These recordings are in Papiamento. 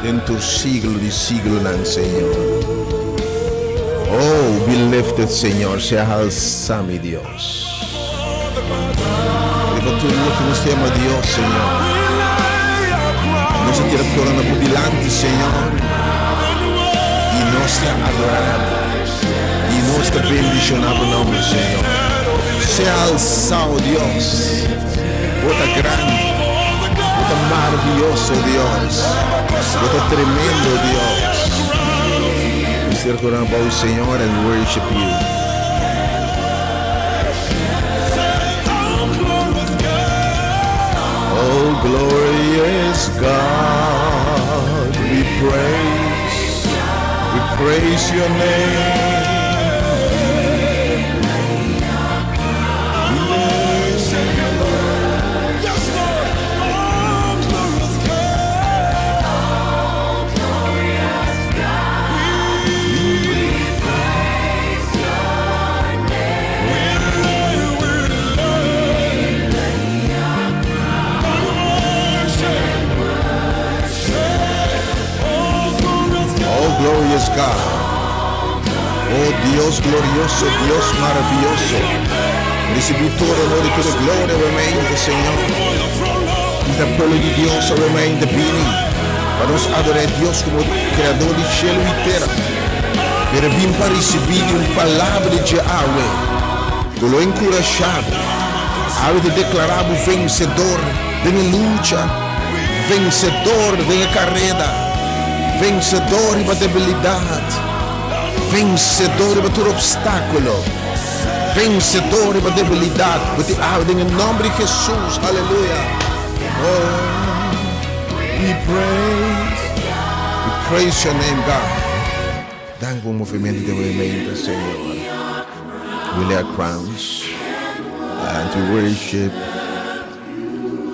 Den tur siglo di siglonan, Señor. Oh, be lifted, Señor, sea halsá, mi Dios. Riba tur loke nos ta yama Dios, Señor. Nos ta tira corona bo dilanti, Señor, i nos ta adorá bo, i nos ta bendishoná bo nomber, Señor. Sea halsá, oh Dios. Bo ta grandi. Bo ta maravioso, Dios. Bo ta tremendo, Dios. Nos tira corona bou, Señor, and worship you. Oh, glorious God, we praise, we praise your name. Oh glorious God. Oh Dios glorioso, Dios maravilloso. Recibí todo honor y toda gloria, obviamente, Señor. Y el pueblo de Dios, obviamente, bini. Para nos adorar a Dios como creador de cielo y tierra. Pero bin pa risibí di un palabra di dje awe, ku lo enkurashá bo. Awe ta deklará bo vensedor den e lucha, vensedor den e kareda, vensedor riba debilidat, vensedor riba tur opstákulo, vensedor riba debilidat. Bo tin awe den e nòmber di Hesus. Aleluya. Oh, we praise, we praise your name, God. Dank pa un movimiento den movimiento, Señor. We lay our crowns and we worship.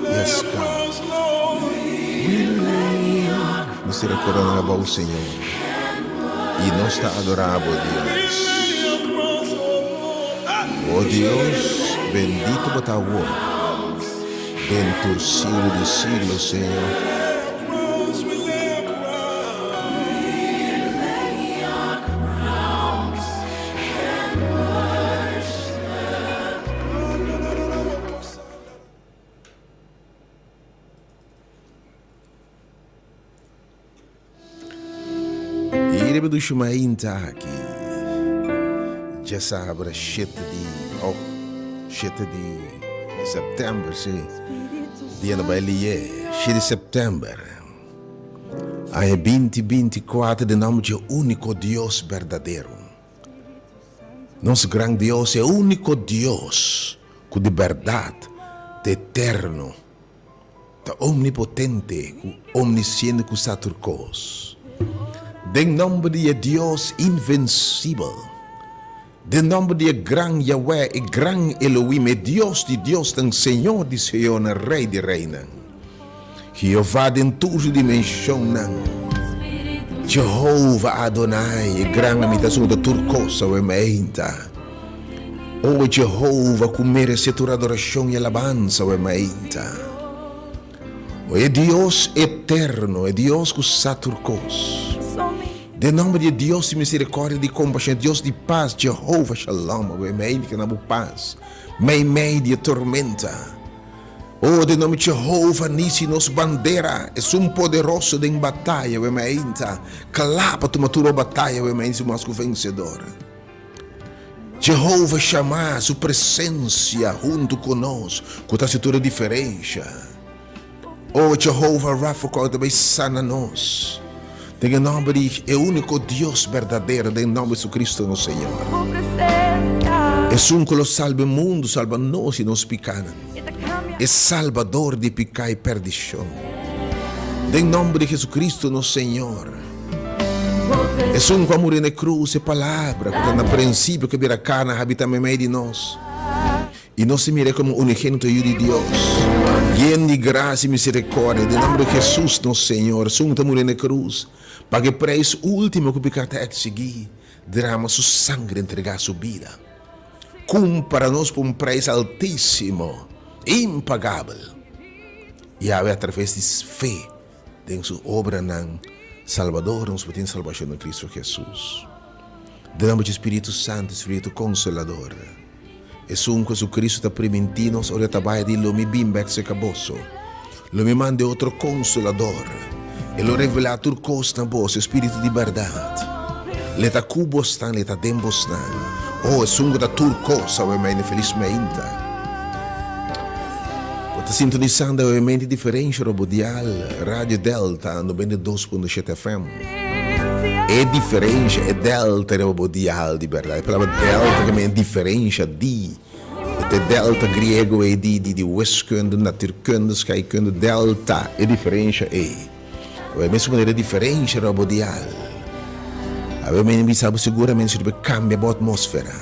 Yes, God. We lay. Nos tira corona abou, Señor. I nos ta adorá bo, Dios. O Dios, bendito bo ta awor, den tur siglo di siglo, Señor. I riba dushi mainta aki, djasabra shete di, oh, shete di sèptèmber, si, dia no bai lié, shete di sèptèmber, aña binti binti kuater, den nòmber dje úniko Dios berdadero. Nos gran Dios, e úniko Dios ku di bèrdat ta eterno, ta omnipotente ku omnisiente ku sa tur kos. Den nòmber di e Dios invensibel, den nòmber di e gran Yahweh, e gran Elohim, e Dios di diosnan, Señor di señornan, Rei di reinan. Jehová den tur su dimenshonnan. Jehová Adonai, e gran ami ta esun ku ta tur kos awe meinta. O Jehová ku meresé tur adorashon i alabansa awe meinta. O e Dios eterno, e Dios ku sa tur kos. Den nòmber di e Dios di miserikòrdia i di kompashon, e Dios di pas, Jehová Shalom, awe meinta ke na bo pas meimei di e tormenta. O den nomber Jehova Nisi nos bandera, esun poderoso den bataya we mainta, kla pa tuma tur bataya we mainta mas ku vensedor. Jehova Shammah su presensia huntu ku nos ku ta hasi tur e diferensha. O Jehova Rapha ku ta bai sana nos. Den e nomber di e úniko Dios berdadero, den nomber di Jesucristo nos Señor. Esun ku lo salba e mundu, salba nos i nos pikánan. E Salbador di piká i perdishon. Den nomber di Jesucristo nos Señor. Esun ku a muri na e krus, e Palabra ku ta na prinsipio ku a bira karni a habitá meimei di nos. I nos ta mir'é komo unigénito Yu di Dios, yen di grasia i miserikòrdia, den nòmber di Hesus nos Señor, esun ku ta muri na e krus, paga e preis último ku piká ta eksigí, drama su sangre, entregá su bida, kumpra nos pa un preis altísimo, impagabel. I awe atraves di fe den su obranan. Salbador, nos por tin salbashon den Kristu Hesus. Den nomber di Spiritu Santu, Spiritu Konsolador, esun ku Hesukristu ta primintí nos ora e ta bai di lo mi bin bèk serka boso, lo mi manda e otro Konsolador, e lo revelá tur kos na boso, e Spiritu di bèrdat. L'e ta ku bosnan, l'e ta den bosnan. O, esun ku ta tur kos, awe mei felis meinta. Bo ta sintonisando awe meinta diferensha robo dial Radio Delta 92.7 FM. E diferensha, e delta riba bo dial di berdad. E palabra delta ke men diferensha di. E delta griego ei di di di wiskunde, natuurkunde, scheikunde, delta, e diferensha ei. Awe mesun manera e diferensha riba bo dial. Awe men bisa bo seguramente si ta cambia bo atmosfera.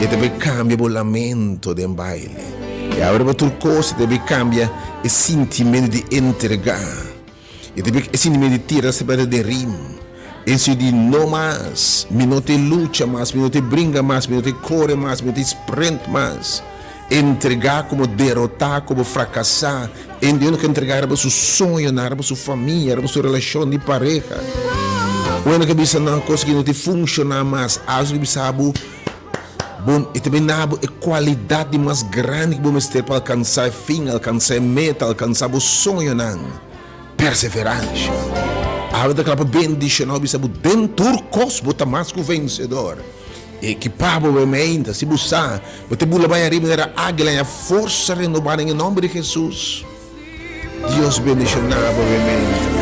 E ta bay cambia bo lamento den baile. E awe riba tur cos e ta bay cambia e sintimento di entrega. E ta e sintimento di tira se berde den rim. E si di no mas, mi no te lucha mas, mi no te bringa mas, mi no te kore mas, mi no te sprint mas. Entregá komo derotá, komo frakasá. Hende no ke entregá riba su soñonan, riba su famia, riba su relashon di pareha. Un hende ke bisa nan kos ki no te funshoná mas. Algu ke bisa bo, Bon, e ta bina bo e kualidat di mas grandi ku bo mester pa alkansá e fin, alkansá e meta, alkansá bo soñonan, perseveransha. Awe ta kla pa bendishoná bo, bisa bo den tur kos bo ta mas ku vensedor. Ekipá bo bo mente, si bo sa, bo ta bula bai ariba manera águila, haña forsa renobá den e nòmber di Hesus. Dios bendiciona bo obviamente.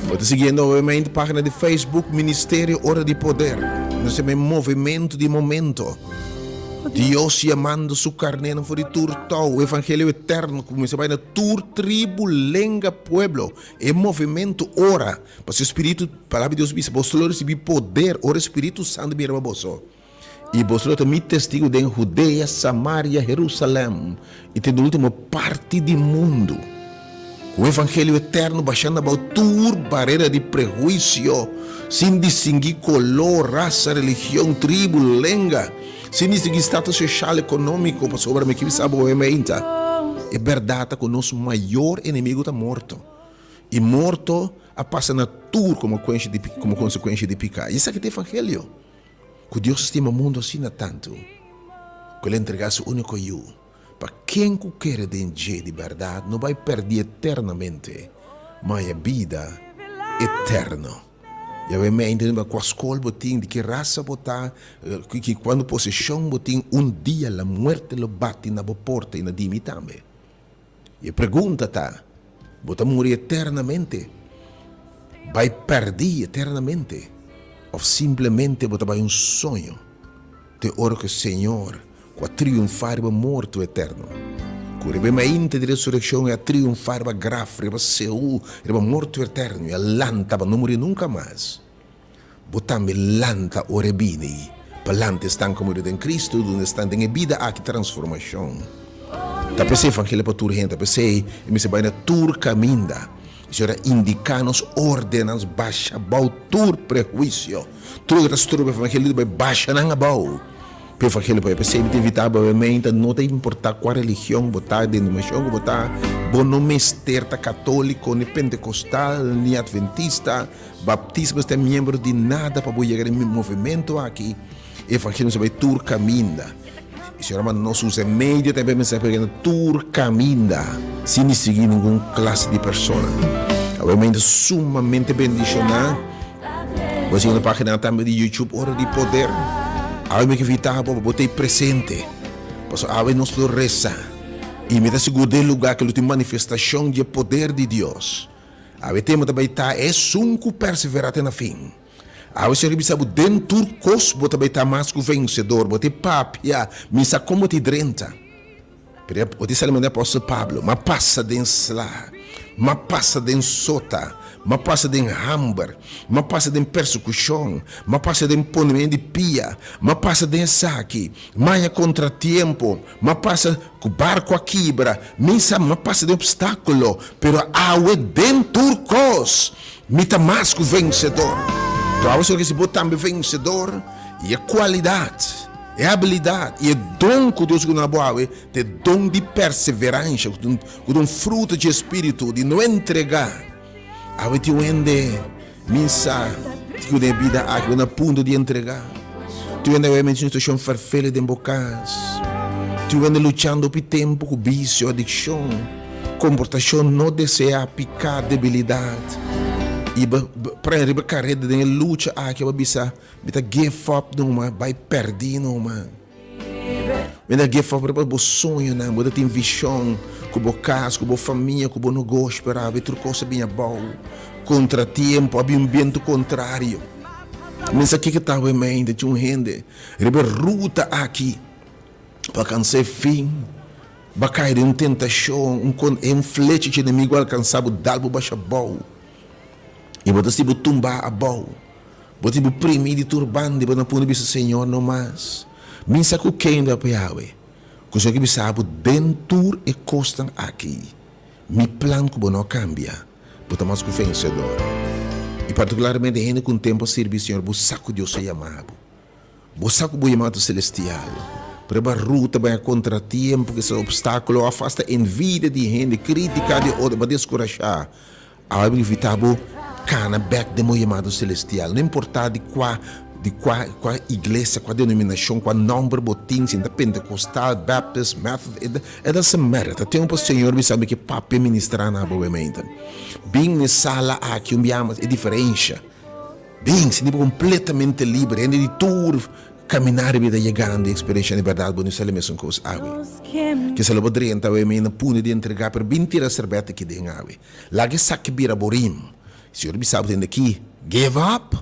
Bo ta siguiendo obviamente pagina di Facebook Ministerio Ora di Poder. Nos ta e movimento di momento. Dios yamando su carnénan for di tur tou. Evangelio eterno cuminsa bai na tur tribu, lenga, pueblo. E movimento ora. Pasobra Spiritu, Palabra di Dios bisa, boso lo ricibi poder ora Spiritu Santo bira pa boso. I boso lo ta mi testigu den Hudea, Samaria, Herusalèm i te den último parti di mundu. Ku un evangelio eterno bashando abou tur barera di prehuisio, sin distinguí koló, rasa, religion, tribu, lenga, sin distinguí status soshal, ekonómiko, pasobra mi ke bisa bo hopi meinta, e bèrdat ta ku nos mayor enemigu ta morto, i morto a pasa na tur komo konsekuensha di piká. I esaki ta evangelio. Ku Dios a stima mundu asina tantu, ku el a entregá su úniko Yu, pa ken ku kere den dje di bèrdat no bai pèrdí eternamente, ma haña bida eterno. Yahweh mei intendé ba kua skol bo tin, di ki rasa bo ta, ki kuantu poseshon bo tin, un dia la muerte lo bati na bo porta i na di mi tambe. I e pregunta ta, Bo ta muri eternamente? Bai pèrdí eternamente? Òf simplemente bo ta bai un soño te ora ku e Señor ku a triunfá riba morto eterno, ku riba e mainta di resurekshon e a triunfá riba graf, riba Seul, riba morto eterno i a lanta pa no muri nunka mas? Bo tambe lanta ora e bini pa lanta esnan ku a muri den Kristu, duna esnan den e bida aki transformashon. Ta p'esei evangelio pa tur hende, ta p'esei e mester bai na tur kaminda. E Señor a indiká nos ordenans basha abou tur prehuisio, tur loke ta stroba evangelio ta bai basha nan abou pa evangelio por. P'esei mi ta invitá bo obviamente no ta importá kua religion bo ta, denominashon ku bo ta, bo no mester ta katóliko, ni pentekostal, ni atventista. Baptismo mester miembro di nada pa bo yega den movimento aki. Evangelio mester bai tur kaminda. E Señor a manda nos usa e medio tambe mester pa yega na tur kaminda sin distingui ningun klase di persona. Obviamente sumamente bendishoná. Bo a sigui na pagina tambe di YouTube Ora di Poder. Awe mi ke invitá bo pa bo ta ei presente. Pasobra awe nos lo resa i mi ta sigur den lugá ke lo tin manifestashon di e poder di Dios. Awe tema ta bai ta esun ku perseverá te na fin. Awe Señor a bisa bo den tur kos bo ta bai ta mas ku vensedor. Bo te papia, mi sa kon bo te drenta. Pero bo te sali manera apòstel Pablo, m'a pasa den sla, m'a pasa den sota, m'a pasa den hamber, m'a pasa den persekushon, m'a pasa den ponementu di pia, m'a pasa den esaki, m'a haña kontratiempo, M'a pasa ku barku a kibra, mi sa m'a pasa den opstákulo, pero awe den tur kos mi ta mas ku vensedor. To awe Señor ke si bo tambe vensedor, i e kualidat, e abilidat i e don ku Dios duna bo awe ta e don di perseveransha, ku ta un fruto dje Spiritu di no entregá. Awe tin un hende min sa ku den e bida aki bo na punto di entregá. Tin un hende awe men tin un situashon ferfele den bo kas. Tin un hende luchando hopi tempu ku bisio, adikshon, komportashon no deseá, piká, debilidat. I bo prende riba kareda den e lucha aki bo a bisa, Mi ta give up numa, bai pèrdí numa. Mi ta give up riba bo soñonan, bo ta tin vishon ku bo kas, ku bo famia, ku bo nogoshi, pero awe tur kos a bin abou. Kontratiempo, a bin un bientu kontrario. Mi sa kiko ta awe mente tin un hende riba e ruta aki pa alkansa e fin, bo a kai den un tentashon, un flecha dje enemigu a alkansa bo, dal bo basha abou i bo ta sibi bo tumba abou. Bo tin bo primi di tur banda i bo na punda bisa, Señor, no mas. Mi sa ku ken lo a awe, ku Señor ke bisa bo den tur e kosnan aki, mi plan ku bo no a kambia, bo ta mas ku vensedor. I partikularmente hende ku un tempu a sirbi Señor, bo sa ku Dios a yama bo. Bo sa ku bo yamado selestial. Pero e ruta bai a kontratiempo, kisas opstákulo òf asta envidia di hende, krítika di otro, bo a deskurashá. Awe mi invitá bo kana bèk den bo yamado selestial. No importá di kua di kua kua iglesia, kua denominashon, kua nòmber bo tin, si ta Pentekostal, Baptist, Methodist, it doesn't matter. Ta tempu pa Señor bisa mi ke papia ministrá na bo gemeente. Bin na e sala aki un biaha mas e diferensha. Bin, sinti bo kompletamente liber. Hende di tur Caminá riba e ta yegando y experiencia di berdad bo no sali mesun cos awe. Kisa lo bo drenta awe mi na punto di entrega pero bin tira serbet aki den awe. Laga esaki bira bo rim. Señor bisa bo tende aki, give up?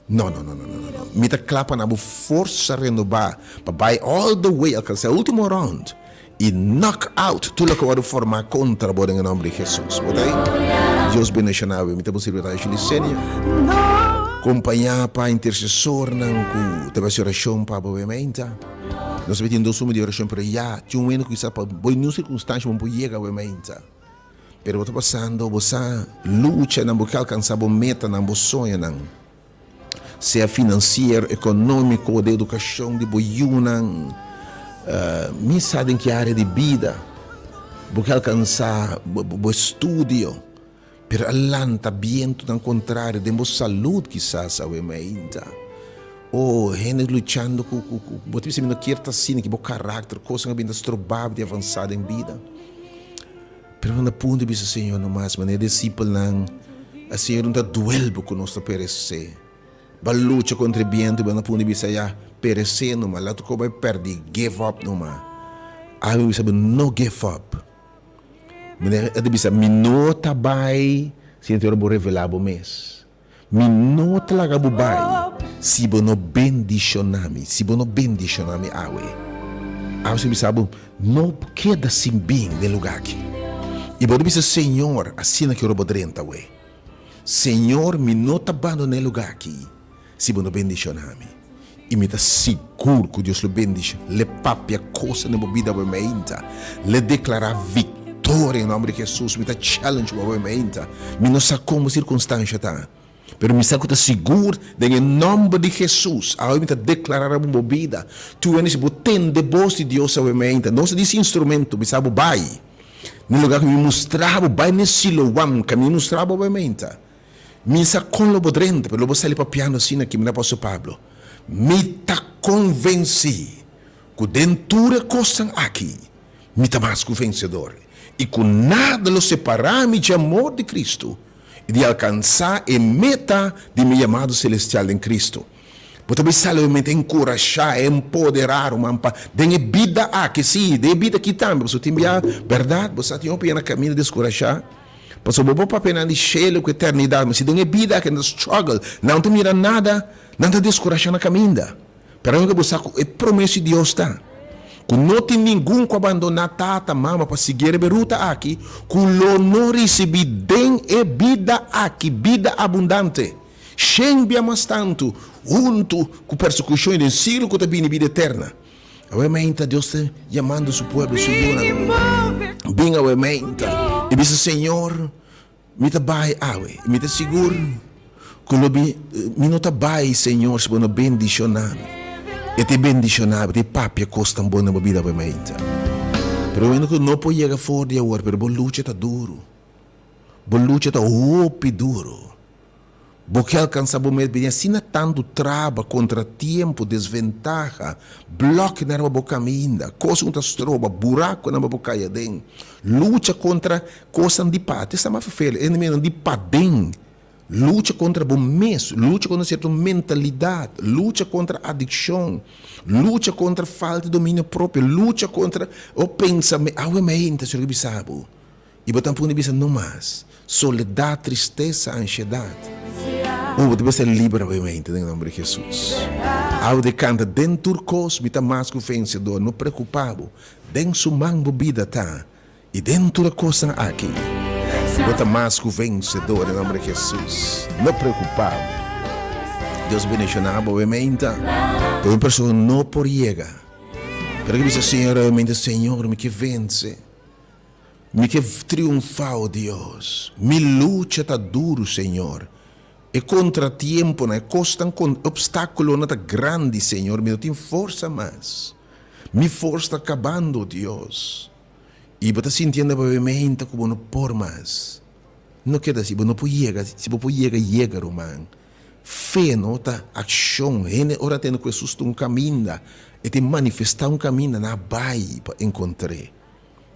No no no no no no. Mi ta cla pa na bo forsa renoba pa bay all the way alcansa e ultimo round y knock out tur loke a wordo forma contra bo den e nomber di Jesus. Bo ta ey? Dios bendiciona awe. Mi ta bo sirbi Rashi Licenia. Compaña pa intercesornan cu ta bay haci oracion pa bo meinta. Nos a tin dos huma di oracion pero ya tin un hende cu kisas pa bo ningun circunstancia bo no por yega awe meinta. Pero bo ta pasando bo sa luchanan bo ke alcansa bo metanan bo soñonan. Sea finansiero, ekonómiko, den edukashon di bo yunan, mi sa den ki área di bida bo ke alkansá bo estudio, pero a lanta bientunan kontrario den bo salud kisas awe mainta. O hende luchando ku bo ta bisa mi no kier ta asina, ki bo karakter, kosnan a bin ta stroba bo di avansá den bida. Pero nan a puntra bisa Señor nomas, manera disipelnan a Señor no ta duel bo ku nos ta peresé. Bo a lucha kontra e bientu, bo nan a puntra bisa ya peresé numa, la tur kos bai pèrdí, give up numa. Ami bisa bo no give up. Manera e ta bisa mi no ta bai sin te ora bo revelá bo mes. Mi no ta laga bo bai si bo no bendishoná mi, si bo no bendishoná mi awe. Awe si bisa bo, no keda sin bin den lugá aki. I bo ta bisa, Señor, asina ki ora bo drenta awe. Señor, mi no ta bandoná e lugá aki si bo no bendishoná mi. I mi ta sigur ku Dios lo bendishoná, l'e papia kosnan den bo bida awe meinta, l'e deklará viktoria en nòmber di Hesus. Mi ta challenge bo awe meinta. Mi no sa kon bo sirkunstansha ta, pero mi sa ku ta sigur den e nòmber di Hesus awe mi ta deklará riba bo bida. Tur hende si bo tende bos di Dios awe meinta, nos ta di instrumento, mi sa bo bai na e lugá ku mi mustra bo, bai na e Siloam ku mi mustra bo awe meinta. Mi sa kon lo bo drenta, pero lo bo sali papiando asina aki, mi apòstel Pablo. Mi ta konvensí ku den tur e kosnan aki mi ta mas ku vensedor i ku nada lo separá mi dje amor di Kristu i di alkansá e meta di mi yamado selestial den Kristu. Bo ta bisa solamente enkurashá, empoderá ruman pa den e bida aki, sí, den e bida aki tambe, pasobra tin bia, bèrdat, bo sa tin hopi hende na kaminda deskurashá. Pasobra bo por papia nan di shelu ku eternidat, ma si den e bida aki nan ta struggle, nan no ta mira nada, nan ta deskurashá na kaminda. Pero aunke bo sa ku e promesa di Dios ta ku no tin ningun ku a bandoná tata, mama pa sigui riba e ruta aki, ku lo no risibí den e bida aki bida abundante, shen bia mas tantu, huntu ku persekushon i den siglo ku ta bini bida eterna. Awe meinta Dios ta yamando su pueblo, su yunan. Bin awe meinta i bisa, Señor, mi ta bai awe i mi ta sigur ku lo bi, mi no ta bai, Señor, si bo no bendishoná mi. E ta bendishoná bo, e ta papia kos tan bon na bo bida awe meinta. Pero weno ku no por yega for di awor, pero bo lucha ta duru. Bo lucha ta hopi duro. Bo ke alkansa bo meta bini asina tantu traba, kontratiempo, desventaha, blòkinan riba bo kaminda, kosnan ku ta stroba, burakunan pa bo kai aden. Lucha kontra kosnan di pati, esta mas ferfel, enemigonan di paden. Lucha kontra bo mes, lucha kontra sierto mentalidat, lucha kontra adikshon, lucha kontra falta di dominio propio, lucha kontra bo pensamentu. Awe meinta, Señor ke bisa bo. I bo ta pone bisa no mas. Soledat, tristesa, ansiedat. Oh, bo ta bisa liber awemente den nomber di Jesus. Awe di kanta, Den tur kos mi ta mas ku vensedor. No preokupa bo. Den su man bo bida ta. I den tur e kosnan aki, bo ta mas ku vensedor den nomber di Jesus. No preokupa bo. Dios bendishona bo awemente. Pero un persona no por yega. Pero ke bisa Señor awemente, Señor, mi ke vense. Mi ke triunfá, o Dios. Mi lucha ta duru, Señor. E kontratiemponan, e kosnan kon, e opstákulonan ta grandi, Señor. Mi no tin forsa mas. Mi forsa ta kabando, o Dios. I bo ta sintiendo ababemente ku bo no por mas. No keda así, bo no por yega. Si bo por yega, yega, ruman. Fe no ta akshon. Hende ora tende ku Hesus ta un kaminda, e tin manifestá un kaminda, nan a bai pa enkontr'é.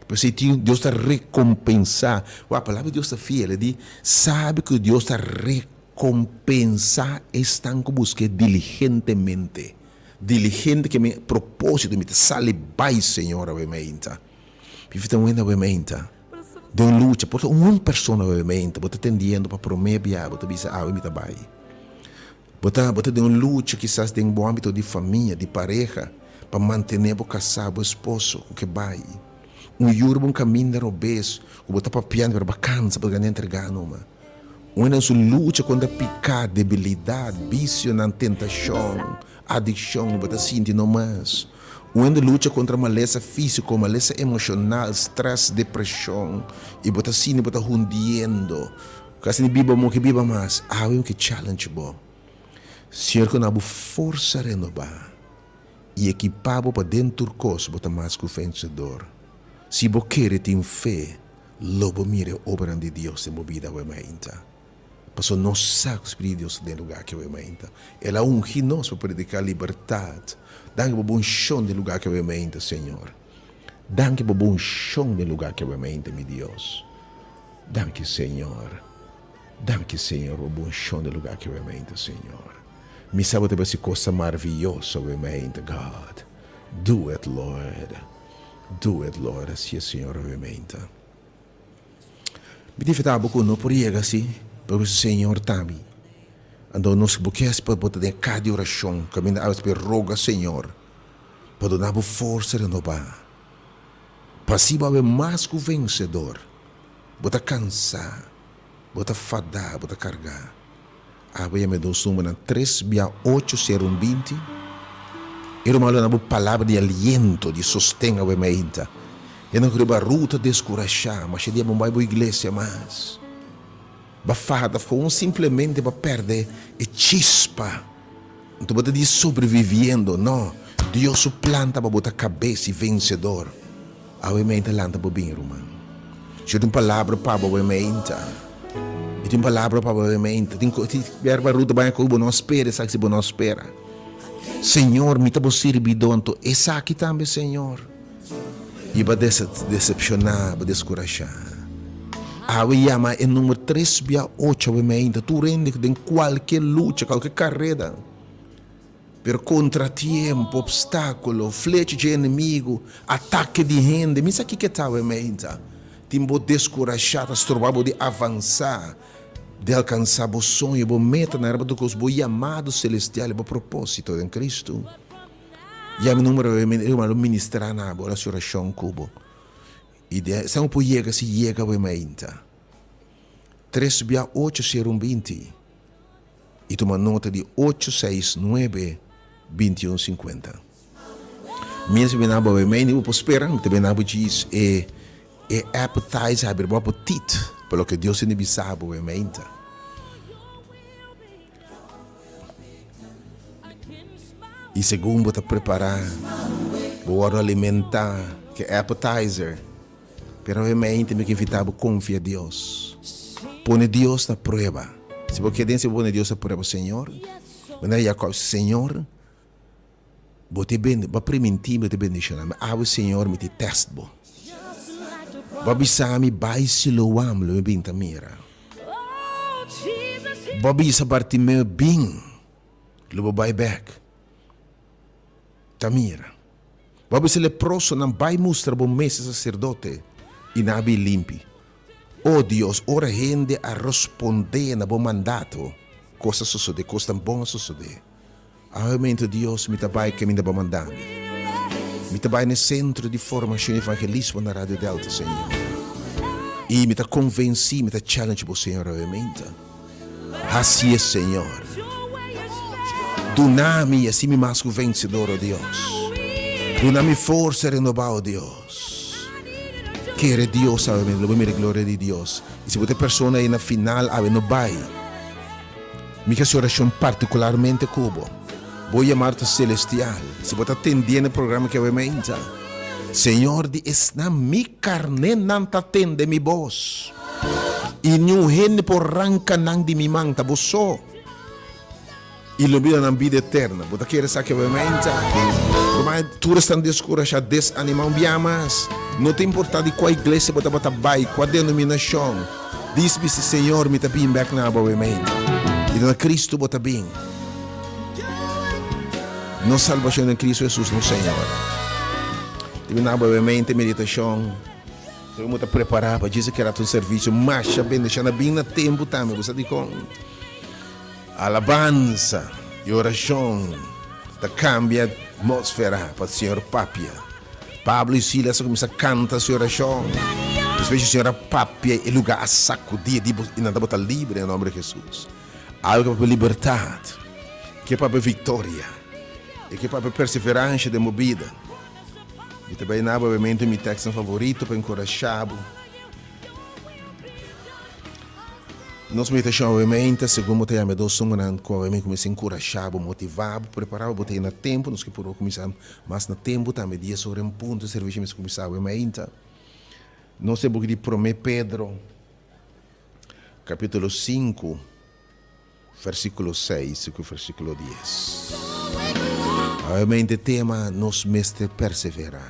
P'esei tin Dios ta rekompensá. Wak, palabra di Dios ta fiel. E di, Sabi ku Dios ta rekompensá esnan ku busk'é diligentemente. Diligente ke mi propósito, mi ta sali bai, Señor, awe meinta. Mi ta wenda awe meinta den un lucha. Por ta un persona awe meinta bo ta tendiendo pa promé bia, bo ta bisa, Awe mi ta bai. Bo ta bo ta den un lucha kisas den bo ámbito di famia, di pareha, pa mantené bo kasá, bo esposo ku ke bai. Un yu riba un kaminda robes ku bo ta papiando pero bo a kansa, bo ta gana entregá numa. Un hende den su lucha kontra piká, debilidat, bisionan, tentashon, adikshon, bo ta sinti no mas. Un hende lucha kontra malesa físiko, malesa emoshonal, strès, depreshon, i bo ta sinti bo ta hundiendo. Kasi ni biba mo ke biba mas. Awe mi ke challenge bo. Señor ku na bo forsa renobá i ekipá bo pa den tur kos bo ta mas ku vensedor. Si bo kere tin fe, lo bo mira e obranan di Dios den bo bida awe mainta. Pasobra nos sa ku Spiritu di Dios ta den lugá aki awe mainta. El a ungi nos pa prediká libertat. Danki pa bo unshon den lugá aki awe mainta, Señor. Danki pa bo unshon den lugá aki awe mainta, mi Dios. Danki Señor. Danki Señor pa bo unshon den lugar aki awe Señor. Mi sa bo ta basi cosa maravilloso awe God. Do it Lord. Do it Lord. Asi es Señor awe mainta. Mi ta invita bo ku no por yega si, pero bisa Señor ta mi. Anto nos bo kies pa bo ta den kas di orashon kaminda awe ta roga Señor pa duna bo forsa renobá. Pa si bo awe mas ku vensedor. Bo ta kansá, bo ta fadá, bo ta kargá. Abo yama e dos numbernan tres bia ocho sero un binti. E ruman lo na bo palabra di aliento, di sosten awe mainta. E no riba ruta deskurashá, masha dia bo bai bo iglesia mas. Ba fada of gewoon simplemente ba perde e chispa. Anto bo ta di sobreviviendo. No, Dios su plan ta pa bo ta kabes i vensedor. Awe meinta lanta bo bin, ruman. Si yo tin palabra pa bo awe meinta. Mi tin palabra pa bo awe meinta. Tin ko, tin berba ruta baña ku bo no a spera esaki si bo no a spera. Señor, mi ta bo sirbidó, anto esaki tambe, Señor. I bo a desepshoná, bo a deskurashá. Awe yama e number tres bia ocho awe meinta, tur hende den kualke lucha, kualke kareda. Pero kontratiempo, opstákulo, flecha dje enemigu, atake di hende, mi sa kiko ta awe meinta. Tin bo deskurashá, ta stroba bo di avansá, di alkansá bo soño, bo metanan, riba tur kos, bo yamado selestial i bo propósito den Kristu. Yama e numero awe meinta, e ruman lo ministrá na bo, lo hasi orashon ku bo. I de esnan ku por yega, si yega awe mainta. Tres bia ocho sero un 20. I tuma nota di ocho seis nuebe 21 sinkuenta. Mientras mi bena bo awe mainta, bo por spera, mi ta bena bo djis e e appetizer, habri bo apetit pa loke Dios tin di bisa bo awe mainta. I segun bo ta prepará, bo wòrdu alimentá ku e appetizer. Pero awe mainta mi ke invitá bo konfia Dios. Pone Dios na prueba. Si bo keda den si bo pone Dios na prueba, Señor, manera Jacob, Señor, bo te bende, bo a primintí mi, bo te bendishoná mi. Awe, Señor, mi te tèst bo. Bo a bisa mi, Bai Siloam, lo mi bin ta mira. Bo a bisa Bartimeo, Bin, lo bo bai bèk ta mira. Bo a bisa leprosonan, Bai mustra bo mes e saserdote, i nan a bin limpi. O Dios, ora hende a rospondé na bo mandato, kos a sosodé, kosnan bon a sosodé. Awe mento, Dios, mi ta bai kaminda bo a manda mi. Mi ta bai na e Sentro di Formashon Evangelismo na Radio Delta, Señor. I mi ta konvensí, mi ta challenge bo, Señor, awe mento. Hasié, Señor. Duna mi i hasi mi mas ku vensedor, o Dios. Duna mi forsa renobá, o Dios. Kere Dios awe mento, lo bo mira e gloria di Dios. I si bo ta e persona ei na final awe, no bai. Mi ke hasi orashon partikularmente ku bo. Bo yamado ta selestial. Si bo ta atendiendo e programa aki awe meinta, Señor di esnan mi karnénan ta tende mi bos, i niun hende por ranka nan di mi man, ta bo so. I lo mi da nan bida eterna. Bo ta kere esaki awe meinta? Ruman, tur esnan deskurashá, desanimá un bia mas. No ta importá di kua iglesia bo tabata bai, kua denominashon. Dis bisa, Señor, mi ta bin bek na bo awe meinta. I ta na Cristo bo ta bin. Nos salbashon den Cristo Jesus nos Señor. Te bin na bo awe meinta e meditashon. Segun bo ta prepará pa djis a keda un servisio masha bendishon. A bin na tempu tambe. Bo sa dikon? Alabansa i orashon ta kambia atmósfera pa Señor papia. Pablo i Silas a kuminsá kanta su orashon. Despues ku Señor a papia, e lugá a sakudí i nan tabata libre na nòmber di Hesus. Algu ke papia libertat, ke papia viktoria, i ke papia perseveransha den bo bida. Mi ta bai na bo obviamente mi tekstnan favorito pa enkurashá bo. Nos meditashon obviamente segun bo ta yama e dos sungunan ku obviamente kuminsá enkurashá bo, motivá bo, prepará bo, bo ta yega na tempu, nos ke purba kuminsá mas na tempu tambe, dies ora en punto e servisio mester kuminsá awe mainta. Nos ta e buki di Promé Pedro kapítulo sinku versíkulo seis ku versíkulo dies. Obviamente e tema nos mester perseverá.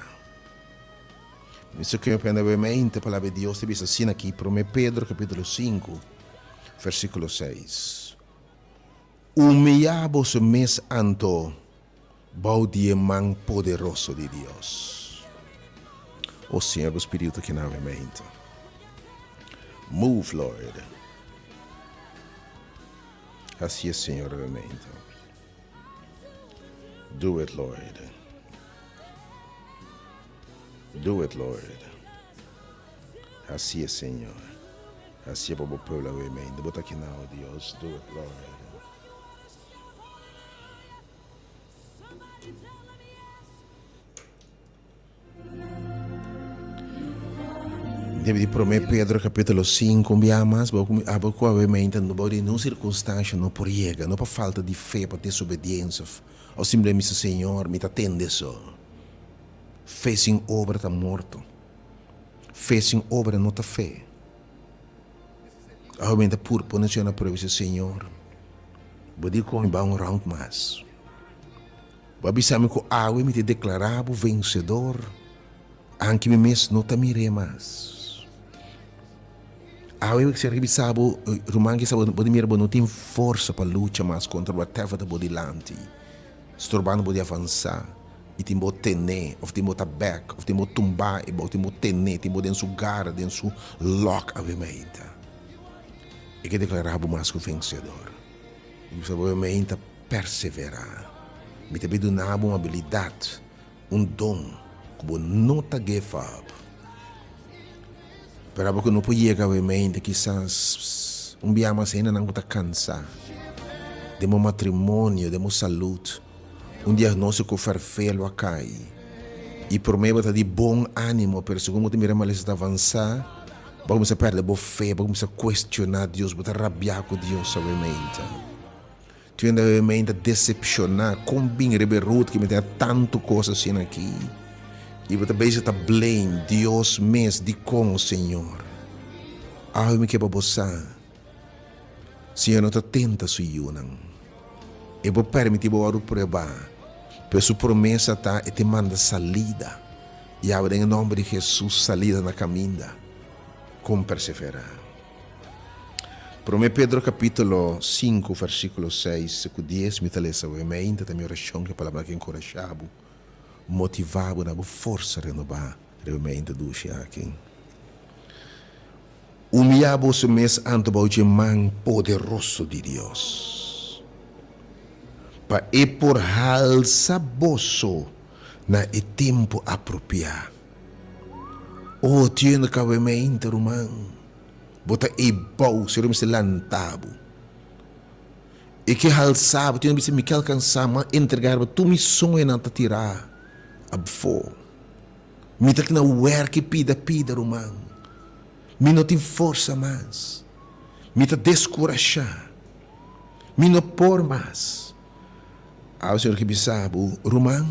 Mister ke pende awe mainta palabra di Dios ta bisa asina aki, Promé Pedro kapítulo sinku versíkulo seis, Humiyá boso mes anto bou di e man poderoso di Dios. O Señor, bo Spiritu aki na awe mainta. Move, Lord. Hasié, Señor, awe mainta. Do it, Lord. Do it, Lord. Hasié, Señor. Hasié pa bo pueblo awe mainta. Bo ta aki na, o Dios. Do it, Lord. Debe di Promé Pedro capítulo 5, un biaha mas, bo cu abo cu awe mente no bo di nun circunstancia no por yega, no pa falta di fe, pa desobediencia of of simplemente bisa Señor, mi ta tende so. Fe sin obra ta morto. Fe sin obra no ta fe. Awe mente pur pone Señor na prueba y bisa Señor, bo di cu mi bai un round mas. Bo a bisa mi ku awe mi ta deklará bo vensedor, anke mi mes no ta mir'é mas. Awe mi kiser bisa bo, ruman, kisa bo di mira bo no tin forsa pa lucha mas kontra whatever ta bo dilanti, strobando bo di avansá, i tin bo tené, òf tin bo ta bèk, òf tin bo tumbá e bo, tin bo tené, tin bo den su gara, den su lòk awe mainta. E ke deklará bo mas ku vensedor. Mi bisa bo mainta. Perseverá. Mi ta bin duna bo un abilidat, un don, ku bo no ta give up. Pero abo ku no por yega awe mente, kisas un bia mas hendenan ku ta kansa den bo matrimonio, den bo salud, un diagnostiko ferfelu a kai i promé bo ta di bon animo, pero segun bo ta mira malesa ta avansá, bo a kuminsá pèrdè bo fe, bo a kuminsá kuestioná Dios, bo ta rabiá ku Dios awe mente. Tin hende mi ta decepciona con bin riba e road ki mi tin tanto cos asina aki y bo ta bezig ta blame Dios mes dicon Señor awe mi ke pa bo sa. Señor no ta tenta su yunan. E por permití bo wòrdu pruebá, pero su promesa ta e te manda salida. I awe den e nòmber di Hesus salida na kaminda. Kon perseverá. Promé Pedro kapítulo sinku versíkulo seis ku dies mi ta lesa awe meinta ta mi orashon ku e palabra aki enkurashá bo, motivá bo, na bo forsa renobá riba meinta dushi aki. Humiyá boso mes anto bou dje man poderoso di Dios, pa e por halsa boso na e tempu apropiá. O, tiende kawe meinta, ruman, bo ta ei bou, Señor mester lanta bo. E ke halsa bo, tiende bisa, mi ke alkansá, m'a entregá riba tur mi soñonan ta tirá abfó. Mi ta kna werki pida pida, ruman. Mi no tin forsa mas. Mi ta deskurashá. Mi no por mas. Awe Señor ke bisa bo, ruman,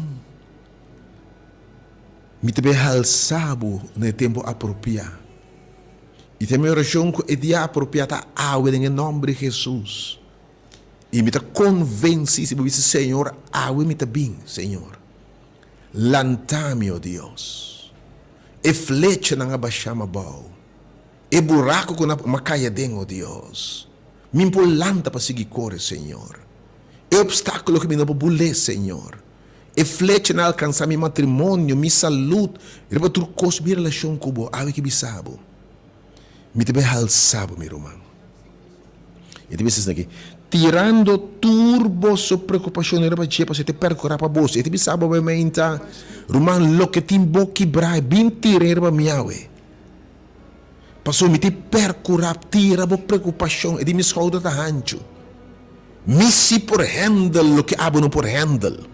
mi ta bin halsa bo na e tempu apropiá. I ta mi orashon ku e dia apropiá ta awe den e nòmber di Hesus. I mi ta konvensí si bo bisa, Señor, awe mi ta bin, Señor. Lanta mi, o Dios. E flechanan a basha mi abou. E buraku ku nan a kai aden, o Dios. Mi no por lanta pa sigui kore, Señor. E opstákulo ku mi no por bul'é, Señor. E flechanan a alkansá mi matrimonio, mi salud, riba tur kos mi relashon ku bo. Awe ki bisa bo, mi ta bai halsa bo, mi ruman. E ta bisa esaki, Tirando tur boso preokupashonnan riba dje, pasobra e ta perkurá pa boso. E ta bisa bo meinta, Ruman, loke tin bo kibrá, bin tir'é riba mi awe. Pasobra mi ta perkurá, tira bo preokupashon. E di, Mi skouder ta hanchu. Mi si por hèndel loke abo no por hèndel.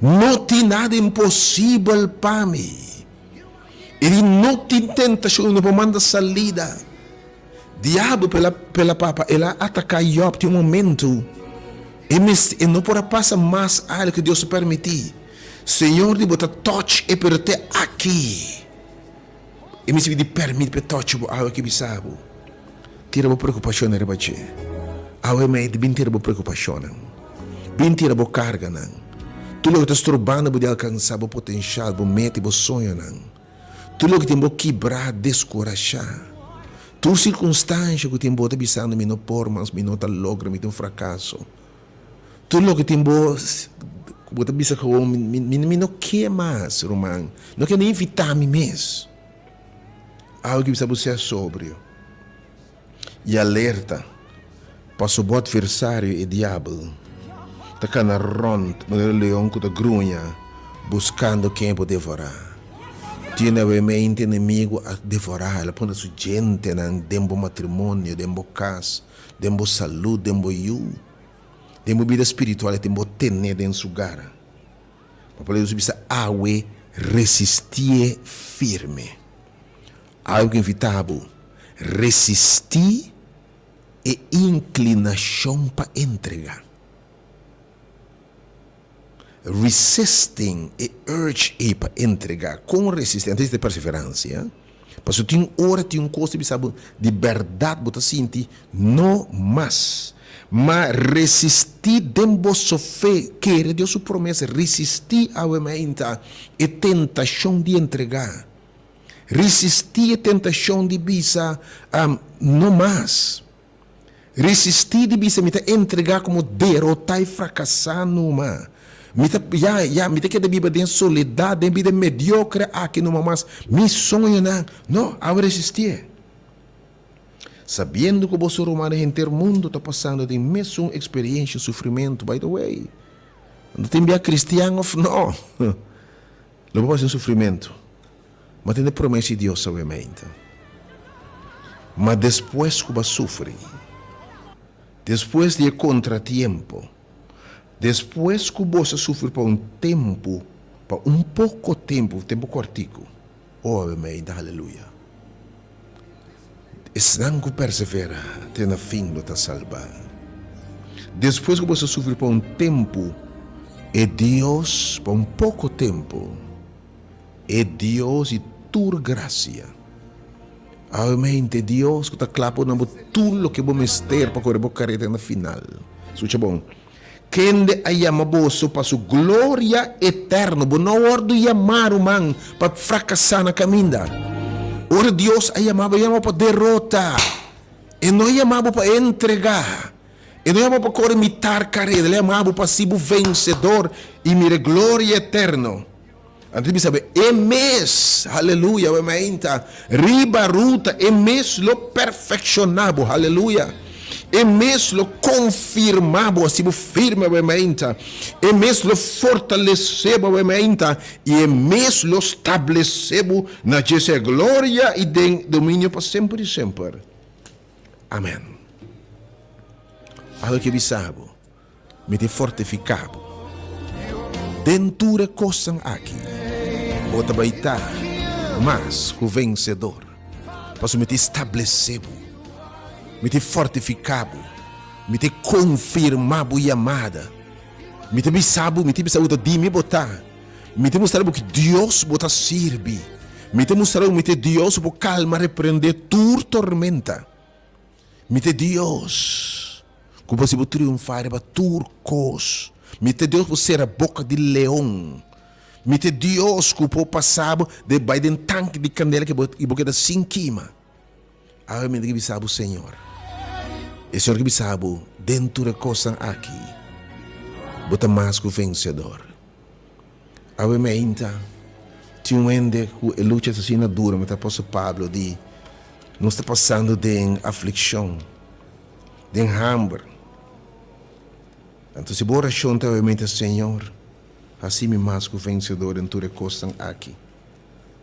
No tin nada imposibel pa mi. E di, No tin tentashon ku no por manda salida. Diabel pela pela papa el a ataká Job tin un momentu e mester e no por a pasa mas algo ku Dios a permití. Señor di bo ta touch e pero te aki e mester pidi permit pa e touch bo awe ke bisa bo tira bo preokupashonnan riba dje awe mei di bin tira bo preokupashonnan bin tira bo karganan tur loke ta strobando bo di alkansá bo potenshal bo meta i bo soñonan. Tur loke tin bo kibrá, deskurashá. Tur sirkunstansha ku tin bo ta bisando mi no por mas, mi no ta logra, mi ta un frakaso. Tur loke tin bo ku bo ta bisa gewoon mi mi no ke mas, ruman. No ke ni invitá mi mes. Algu ki bisa bo sea sobrio i alerta. Paso bo atversario, e diabel, ta kana rònt manera leon ku ta gruña, buskando ken e por devorá. Tin awe mente enemigu a devorá, el a pone su djentenan den bo matrimonio, den bo kas, den bo salú, den bo yu, den bo bida spiritual, e tin bo tené den su gara. Ma por eso bisa awe resistié firme. Awe ku invitá bo, resistí. E inklinashon pa entregá. Resisting e urge ei pa entregá. Kon resistí? Antes di perseveransia. Pasobra tin ora tin un kos ta bisa bo di bèrdat bo ta sinti no mas. Ma resistí den boso fe, kere Dios su promesa, resistí awe mainta e tentashon di entregá. Risistí e tentashon di bisa, No mas. Risistí di bisa, Mi ta entregá komo derotá i frakasá numa. Mi ta, ya, ya, mi ta keda biba den soledat, den bida mediokre aki numa mas. Mi soñonan, no, awe resistié. Sabiendo ku boso rumannan henter mundu ta pasando den mesun eksperiencia sufrimentu, by the way, no tin bia kristian òf no. Lo bo pasa den sufrimentu, ma tene promesa di Dios sabiamente. Ma despues ku bo a sufri, despues di e kontratiempo, despues ku boso a sufri pa un tempu, pa un poko tempu, tempu kòrtiku, o awemente, haleluya, Esnan ku persevera te na fin lo ta salbá. Despues ku boso sufri pa un tempu, e Dios, pa un poko tempu, e Dios di tur grasia. Awe Dios ku ta kla pa duna bo tur loke bo mester pa kore bo karera na final. Skucha bon. Kende a yama boso pa su gloria eterno. Bo no wòrdu yamá, ruman, pa frakasá na kaminda. Ora Dios a yama bo, e yama bo pa derota. E no a yama bo pa entregá. E no a yama bo pa kore mitar kareda. El a yama bo pa hasi bo vensedor i mira e gloria eterno. Anto ta bisa bo, e mes, haleluya, bo meinta, riba ruta, e mes lo perfekshoná bo, haleluya. E mes lo konfirmá bo, hasi bo firme, bo meinta. E mes lo fortalesé bo, bo meinta, i e mes lo stablesé bo na dje sea gloria i den dominio pa semper i semper. Amèn. Abo ke bisa bo. Mi ta fortifiká bo. Den tur e kosnan aki, bo ta bai ta mas ku vensedor, pasobra mi ta establesé bo, mi ta fortifiká bo, mi ta konfirmá bo yamada. Mi ta bisa bo, mi ta bisa bo ta di mi bo ta. Mi ta mustra bo ki Dios bo ta sirbi. Mi ta mustra bo mi ta e Dios ku por kalma, reprendé tur tormenta. Mi ta e Dios ku por hasi bo triunfá riba tur kos. Mi ta e Dios ku por sera boka di leon. Mi ta e Dios ku por pasa bo den bai den tanki di kandela ku i bo keda sin kima. Awe mi ta bisa bo, Señor. E Señor ke bisa bo, den tur e kosnan aki, bo ta mas ku vensedor. Awe meinta, tin un hende ku e lucha ta asina duru, mi ta Apòstel Pablo di, Nos ta pasando den aflikshon, den hamber. Anto si bo orashon ta awe meinta, Señor, hasi mi mas ku vensedor den tur e kosnan aki.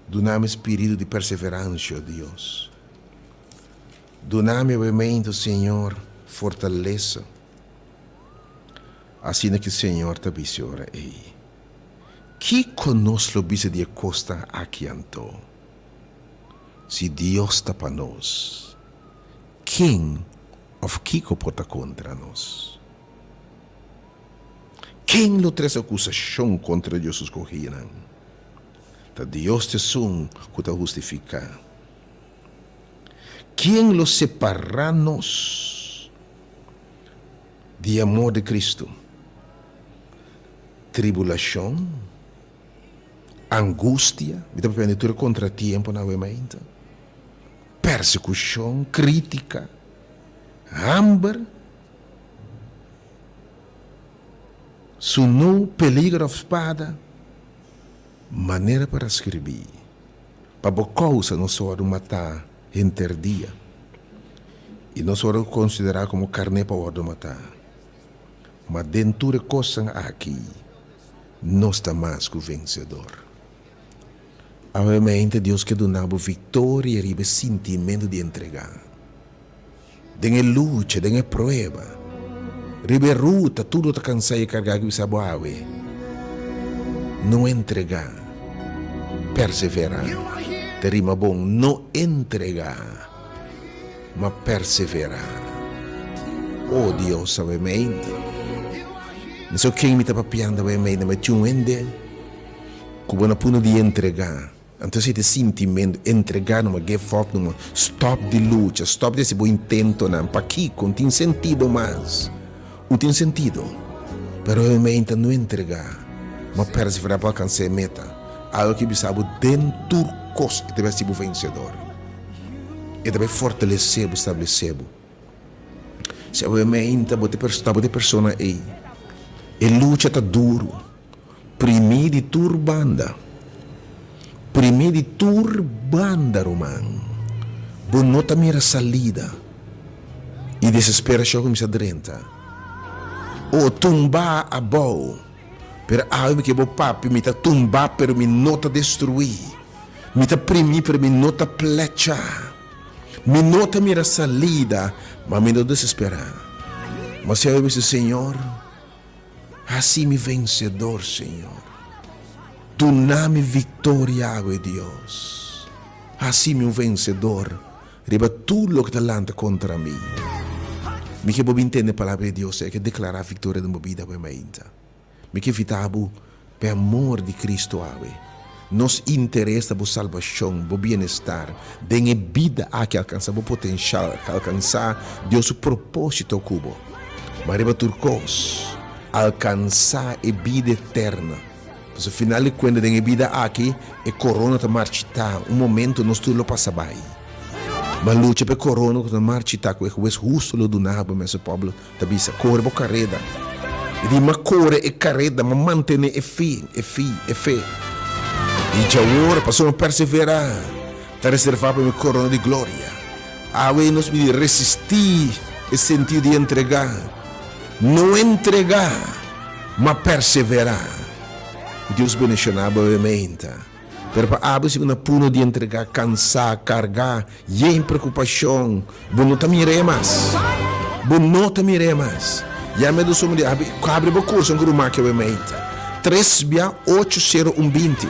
Duna mi spiritu di perseveransia, o Dios. Duna mi awe meinta, Señor, fortalesa. Asina ki Señor ta bisa e ora ei, Kiko nos lo bisa di e kosnan aki anto? Si Dios ta pa nos, ken òf kiko por ta kontra nos? Ken lo trese akusashon kontra Dios su skohínan? Ta Dios ta esun ku ta hustifiká. Ken lo separá nos di e amor di Kristu? Tribulashon? Angustia, mi ta papia di tur e kontratiemponan awe mainta, persekushon, kritika, hamber, sunú, peligro òf spada, manera pa raskribí, pa bo kousa nos wòrdu matá henter dia, i nos wòrdu konsiderá komo karné pa wòrdu matá. Ma den tur e kosnan aki, Nos ta mas ku vensedor. Awemente Dios ke duna bo viktoria riba e sintimentu di entregá. Den e lucha, den e prueba, riba e ruta tur lo ta kansá i kargá ku bisa bo awe. No entregá, perseverá. Ta rima bon, no entregá, ma perseverá. O Dios, awemente. Mi so ken mi ta papiando awe mei na meti un hende ku bo na puno di entrega. Anto esei ta e sintimentu, entrega numa, give up numa, stop di lucha, stop di hasi bo intentonan. Pakiko? No tin sentido mas. No tin sentido. Pero awe mei ta no entrega, ma persevera pa alkansa e meta. Awe ke bisa bo den tur kos e ta bai hasi bo vensedor. E ta bai fortalese bo, stablese bo. Si awe meinta bo ta bo ta e persona ei, e lucha ta duru, primí di tur banda, primí di tur banda ruman, bo no ta mira salida i desesperashon a kuminsá drenta. O tumba abou, pero awe mi ke bo papia, mi ta tumba pero mi no ta destruí, mi ta primí pero mi no ta plecha. Mi no ta mira salida, ma mi no desesperá. Ma si awe bisa, Señor, haci mi vencedor, Señor. Duna mi victoria awe, Dios. Haci mi un vencedor riba tur loke ta lanta contra mi. Mi ke bo bin tende palabra di Dios, e ke declara victoria den bo bida awe mainta. Mi ke invita bo p'e amor di Cristo awe. Nos interes ta bo salbashon, bo bienestar den e bida aki, alkansá bo potenshal, alkansá Dios su propósito ku bo. Ma riba tur kos, alkansá e bida eterna. Pasobra final di kuenta den e bida aki e korona ta marchitá, un momento nos tur lo pasa bai. Ma lucha pa e korona ku ta marchitá ku e hues hustu lo duna bo, mester Pablo ta bisa, kore bo kareda. E di, Ma kore e kareda, ma mantené e fe, e fi, e fe. I djawor, pasobra mi perseverá, ta reservá pa mi korona di gloria. Awe nos midi resistí e sentido di entregá. No entregá, ma perseverá. Dios bendishoná bo awe meinta. Pero pa abo si bo na puno di entregá, kansá, kargá, yen preokupashon, bo no ta mir'é mas. Bo no ta mir'é mas. Yama e dos homen di abi, habri bo kurson ku rumaki awe meinta. Tres bia ocho sero un binti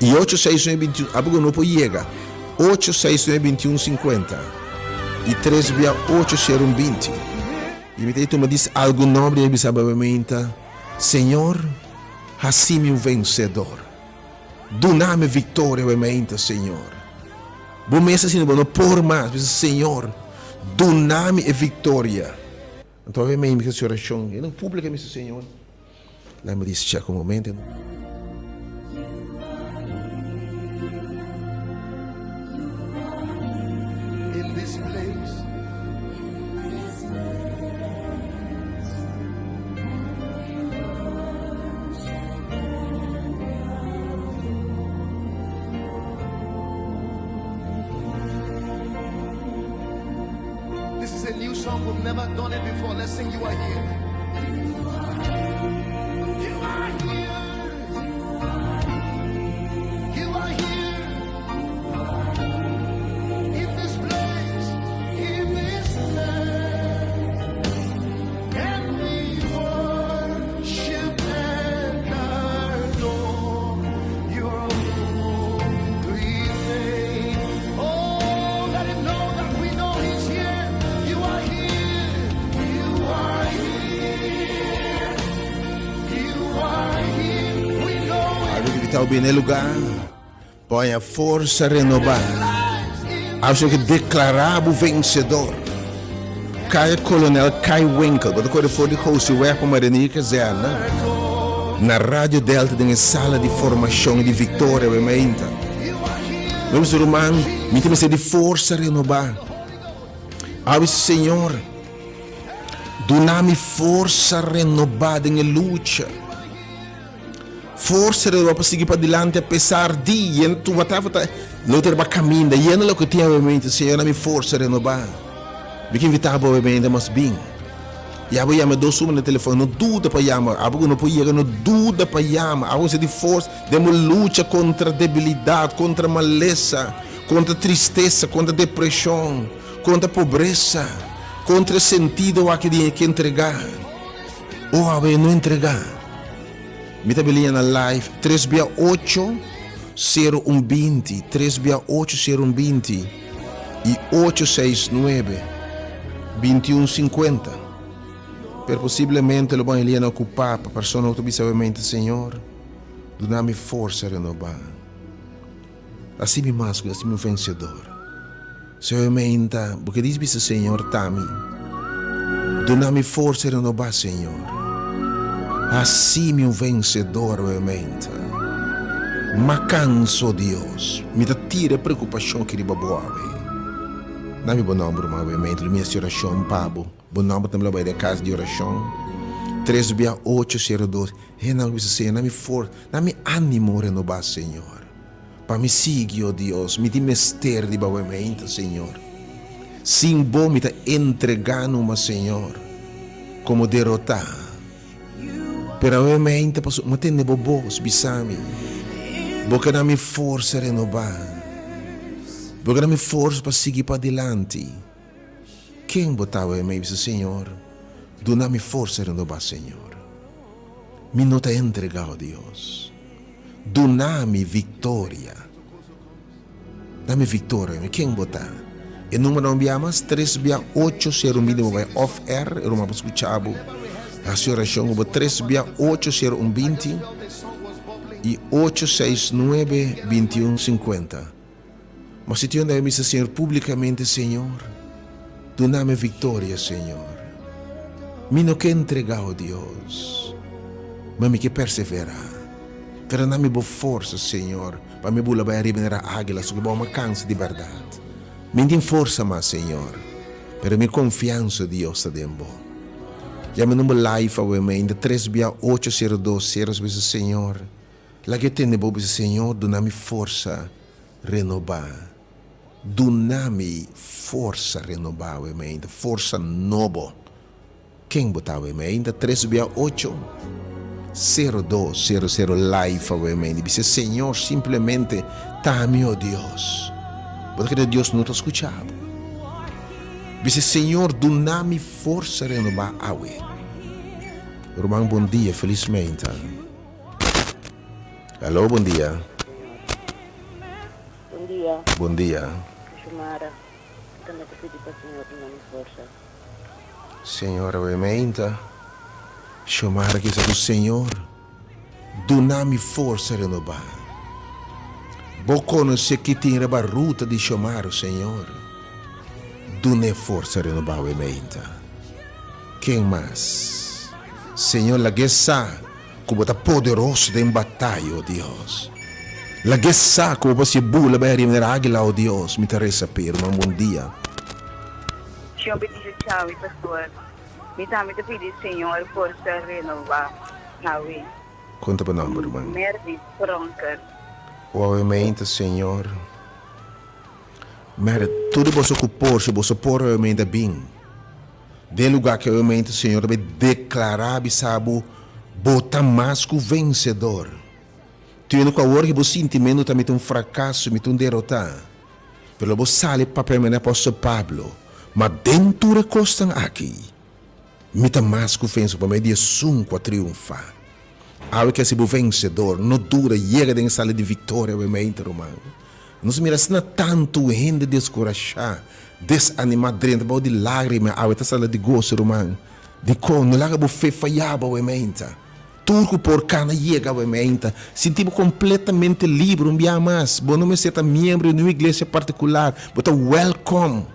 i ocho seis nuebe binti un, abo ku no por yega. Ocho seis nuebe binti un sinkuenta i tres bia ocho sero un binti. I mi ta tuma dis algun nomber i mi bisa bo meinta, Señor, hasi mi un vensedor. Duna mi victoria bo meinta, Señor. Bo mes a sinti bo no por mas, bisa, Señor, duna mi e victoria. Anto awe mi a hasi oracion, i nan publica mi bisa, Señor, Laat me dis check un momento. In this place. This is a new song. We've never done it before. Let's sing You Are Here. You are here. You are here. In this place. In this place. And we worship and adore your holy name. Oh, let him know that we know he's here. You are here. You are here. You are here. We know it. Algo ki ta bini e lugar. Poña forsa renobá. Algo ki deklará bo vensedor. Kaya Kolonel Kai Winkel. Bo ta kore for di Gosiweg pa Marinier Kazerne. Na Radio Delta den e sala di formashon di Victoria bo meinta. Mi bisa ruman, mi ta mester di forsa renobá. Awe Señor, duna mi forsa renobá den e lucha. Forsa renobá pa sigui padilanti apesar di yendo tur whatever ta lo ta riba kaminda, yendo loke tin awe mente. Señor, duna mi forsa renobá. Mi ke invitá bo awe mente mas bin. Ya bo yama e dos numero na telefon, no duda pa yama. Abo ku no por yega, no duda pa yama. Abo mester di forsa den bo lucha kontra debilidat, kontra malesa, kontra tristesa, kontra depreshon, kontra pobresa, kontra e sentido aki di ke entregá. O awe no entregá. Mi ta beliña na live tres bia ocho sero un binti, tres bia ocho sero un binti i ocho seis nuebe binti un sinkuenta. Pero posiblemente lo bo a liña okupá pa persona ku ta bisa obviamente, Señor, duna mi forsa renobá. Hasi mi mas ku hasi mi un vensedor. Señor meinta, bo ke dis bisa Señor ta mi. Duna mi forsa i renobá, Señor. Hasi mi un vensedor, bo meinta. M'a kanso, Dios. Mi ta tira e preokupashon aki riba bo awe. Na mi bo nòmber, ruman, bo meinta, lo mi hasi orashon pa bo. Bo nòmber tambe lo bai den kas di orashon. Tres bia ocho sero dos. Hende nan bisa, Señor, na mi forsa, na mi ánimo renobá, Señor. Pa mi sigui, o Dios, mi tin mester di bo meinta, Señor. Sin bo mi ta entregá numa, Señor, komo derotá. Pero awe meinta pasobra mi a tende bo bos bisa mi, Bo ke da mi forsa renobá. Bo ke da mi forsa pa sigui padilanti. Ken bo ta awe mei bisa, Señor, duna mi forsa renobá, Señor. Mi no ta entregá, o Dios. Duna mi viktoria. Da mi viktoria. Mi ken bo ta? E numero nan bia mas tres bia ocho sero un binti bo bai off air e ruman por skucha bo hasi orashon ku bo tres bia ocho sero un binti. I ocho seis nuebe bintiun sinkuenta. Ma si tin un debe bisa Señor públikamente, Señor, duna mi viktoria, Señor. Mi no ke entregá, o Dios, ma mi ke perseverá. Pero na mi bo forsa, Señor, pa mi bula bai ariba manera águila, so ku bo a kansa di bèrdat. Mi n'tin forsa mas, Señor, pero mi konfiansa, Dios, ta den bo. Yama e number live awe mainta, tres bia ocho sero dos sero, bisa, Señor, laga e tende bo, bisa, Señor, duna mi forsa renobá. Duna mi forsa renobá awe mainta, forsa nobo. Ken bo ta awe mainta, tres bia ocho sero dos sero sero live awe mainta, bisa, Señor, simplemente ta mi, oh Dios. Bo ta kere Dios no ta skucha bo? Bisa, Señor, duna mi forsa renobá awe. Ruman bon dia, felis mainta. Alo, bon dia. Bon dia. Bon dia. Xiomara, mi tambe ta pidi pa Señor duna mi forsa. Señor awe mainta. Xiomara kisa ku Señor duna mi forsa renobá. Bo konosé ki tin riba ruta di Xiomara, Señor. Dun'é forsa renobá awe mainta. Ken mas? Señor lag'é sa ku bo ta poderoso den bataya, o Dios. Lag'é sa ku bo por hasié bula bai ariba manera águila, o Dios. Mi ta resa p'e, ruman. Bon dia. Señor bendice chao mi pastor. Mi tambe ta pidi Señor forsa renobá awe. Kon ta bo nomber, ruman? Merdi Pronker. O awe mainta, Señor. Merdi, tur di boso ku por, si boso por awe mainta bin. Den lugá ki awe mainta Señor ta bai deklará bisa bo, bo ta mas ku vensedor. Tene ku awor ki bo sintimentu ta mi ta un frakaso, mi ta un derotá. Pero lo bo sali papia manera apòstel Pablo, Ma den tur e kosnan aki, mi ta mas ku vensedor pa medio di esun ku a triunfá. Awe ke hasi bo vensedor, no duda, yega den e sala di viktoria awe mainta, ruman. Nos mira asina tantu hende deskurashá, desanimá, drenta bou di lágrima, awe ta sala di goso, ruman. Dikon? No laga bo fe fayá bo awe mainta. Tur ku por kana yega awe mainta, sinti bo kompletamente liber un bia mas. Bo no mester ta miembro di niun iglesia partikular, bo ta wèlkòm.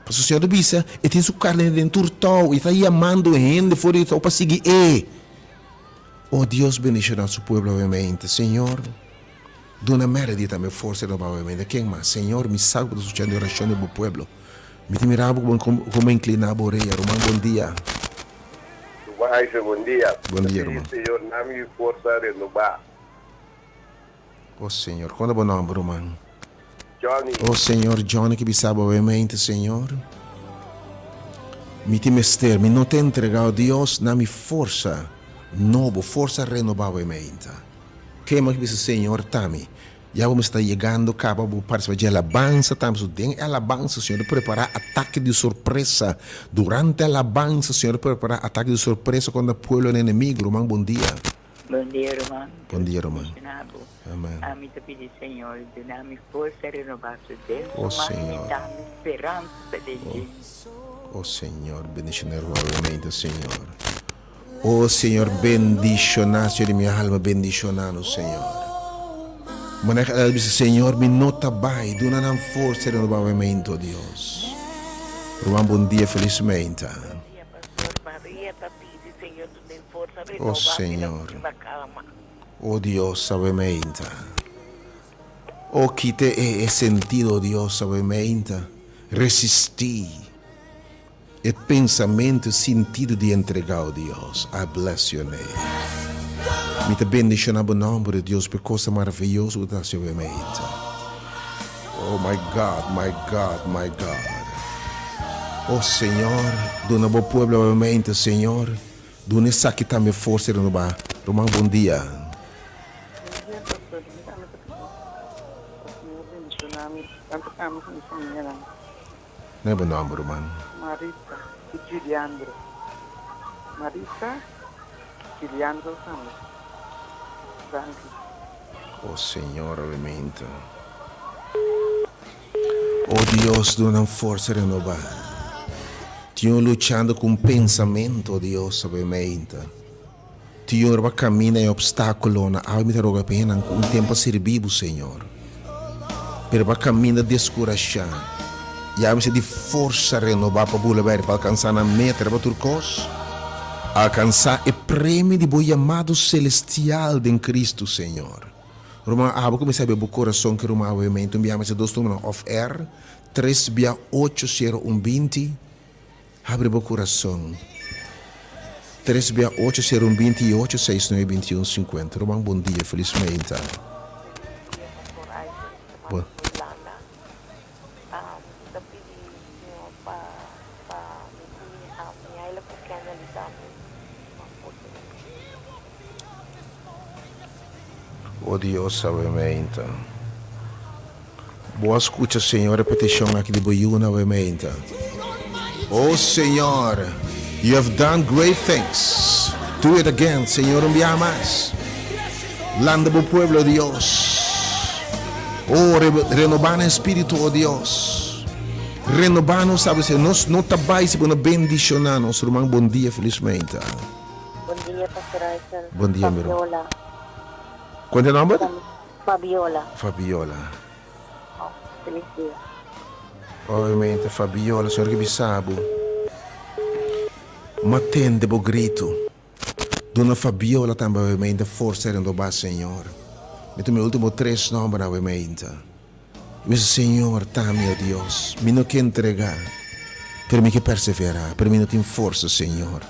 Pasobra Señor ta bisa, E tin su karnero den tur tou, i ta yamando hende for di e tou pa sigui E. O Dios bendishoná su pueblo awe mainta. Señor, duna Meredith tambe forsa i roba awe mainta. Ken mas? Señor, mi sa ku bo ta skuchando e orashon di bo pueblo. Mi ta mira bo komo inkliná bo orea. Ruman, bon dia. Ruman Isaac, bon dia. Bon dia, ruman. Pidi Señor nami forsa renobá. O Señor, kon ta bo nomber, ruman? Johnny. O Señor, Johnny ki bisa bo awe mente, Señor. Mi tin mester, mi no ta entregá, o Dios, na mi forsa nobo, forsa renobá awe mente. Kema ki bisa, Señor, ta mi. Ya bo mester ta yegando kaba bo partisipá dje alabansa tambe. So den e alabansa Señor ta prepará atake di sorpresa. Durante alabansa Señor ta prepará atake di sorpresa kontra pueblo en enemigo. Ruman bon dia. Bon dia ruman. Bon dia ruman. Dios bendiciona bo. Amen. Ami ta pidi Señor duna mi forsa renobá su den su Oh man mi Señor. ta mi speransa den Oh dje. Oh Señor bendiciona ruman Señor. Oh Señor bendiciona Señor di mi alma bendiciona nos Señor. Manera el a bisa Señor mi no ta bay duna nan forsa renovamento Dios. Ruman bon dia feliz meinta. Bon dia pastor Maria ta pidi Señor duna forsa Oh renova Señor. riba cama. Oh Dios awe meinta. Oh kite e e sentido Dios awe meinta. Resisti. E pensamentu, e sintidu di entregá, o Dios. I bless your name. Mi ta bendishoná bo nòmber, o Dios, pa e kosnan maravioso ku bo ta hasi awe mainta. Oh, my God, my God, my God. Oh, Señor, duna bo pueblo awe mainta, Señor. Duna esaki tambe forsa i renobá. Ruman, bon dia. Bon dia, pastor. Mi tambe ta pidi pa Señor bendishoná mi, tantu ami ku mi famianan. No e bo nomber, ruman. Marisa i Juliandro. Marisa i Juliandro tambe. Danki. O Señor, obviamente. O Dios, duna nan forsa renobá. Tin un luchando ku un pensamento, o Dios, obviamente. Tin ora bo a camina e obstaculonan, awe mi ta roga pa hendenan cu un tempo a sirbi bo, Señor. Pero bo a caminda descurasha, y awe mester di forsa renoba pa bula bay pa alcansa nan meta riba tur cos, alcansa e premio di bo yamado celestial den Cristo, Señor. Ruman, abo cu mi sabi bo corazon ke ruman awe mente un biaha mester dos numeronan of R, tres bia ocho sero un binti, Habri bo kurason. Tres bia ocho sero un 20 i ocho seis nuebe 21 sinkuenta. Ruman bon dia, felis meinta. Felis dia Pastor Isaac, ta Bo. manda for Hulanda. Mi ta pidi Señor pa pa mi ku mi Mihaila ku Kennelly tambe pa forsa di O Dios awe meinta. Bo a skucha, Señor, e petishon aki di bo yunan awe meinta. O Señor, you have done great things. Do it again, Señor, un biaha mas. Landa bo pueblo, Dios. O, renobá nan espíritu, o Dios. Renobá nos, sabe, Señor. Nos no ta bai si bo no bendishoná nos. Ruman, bon dia, felis meinta. Bon dia, Pastor Aysel. Bon dia, mi ruman. Fabiola. Kual ta e nomber? Fabiola. Fabiola. Oh, feliz dia. Obviamente Fabiola, señor ke bisa bo. Ma tende bo grito. Duna Fabiola tambe obviamente forsa renobá, Señor. Mi ta mi ultimo tres nombernan obviamente. Mi bisa, Señor, ta mi, oh Dios. Mi no ke entregá, pero mi ke perseverá, pero mi no tin forsa, Señor.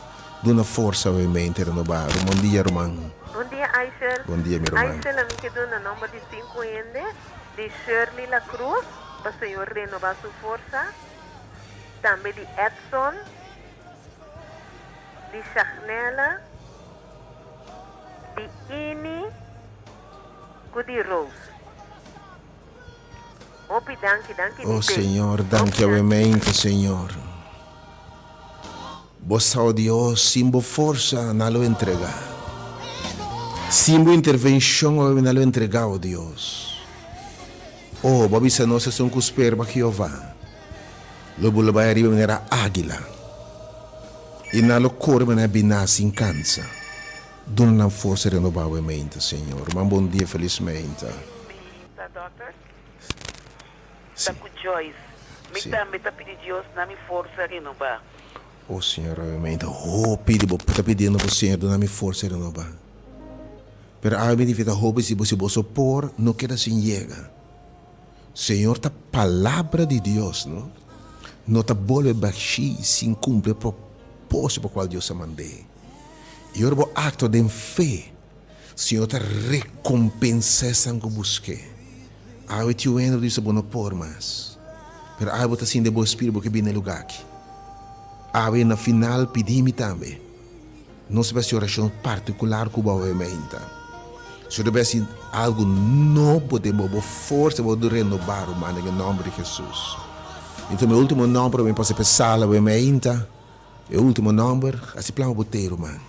Duna forsa obviamente renobá. Bon dia, ruman. Bon dia Aysel. Bon dia mi ruman. Aysel ami ke duna nomber di sinku hende di Shirley La Cruz pa Señor renoba su forsa, tambe di Edson, di Shagnella, di Ini ku di Rose. Hopi danki danki Oh di pe. Señor, Hopi danki danki. awemente Señor. Bo sa, oh Dios, sin bo forsa nan lo entrega. Sin bo intervencion awe nan lo entrega, oh Dios. Oh, bo a bisa nos esun cu sperba Jehová lo bula bai ariba manera águila, i nan lo core manera biná sin cansa. Duna nan forsa renoba awe meinta, Señor. Man bon dia, feliz meinta. Meinta, Doctor. Sí. Ta cu Joyce. Mi Sí. tambe ta pidi Dios na mi forsa renobá. Oh Señor, awe mi ta hopi di bo ta pidiendo bo Señor duna mi forsa renobá. Pero awe mi di ta hopi si bo si boso por no keda sin yega. Señor ta palabra di Dios no no ta bolbe bashí sin cumpli e proposito pa cual Dios a mand'é. Y ora bo actua den fe Señor ta recompensa esnan cu busk'é. Awe tiu hende bo ta bisa bo no por mas. Pero awe bo ta sinti bo espiritu bo ke bini na e lugar aki. Awe na final pidi mi tambe. Nos ta hasi oracion particular cu bo awe meinta. Señor ta bay hasi algo nobo den bo, bo forsa bo ta renoba ruman den e nomber di Jesus. Enton mi ultimo nomber mi pasa pa e sala awe meinta. E ultimo nomber, hasi plan pa bo tey ruman.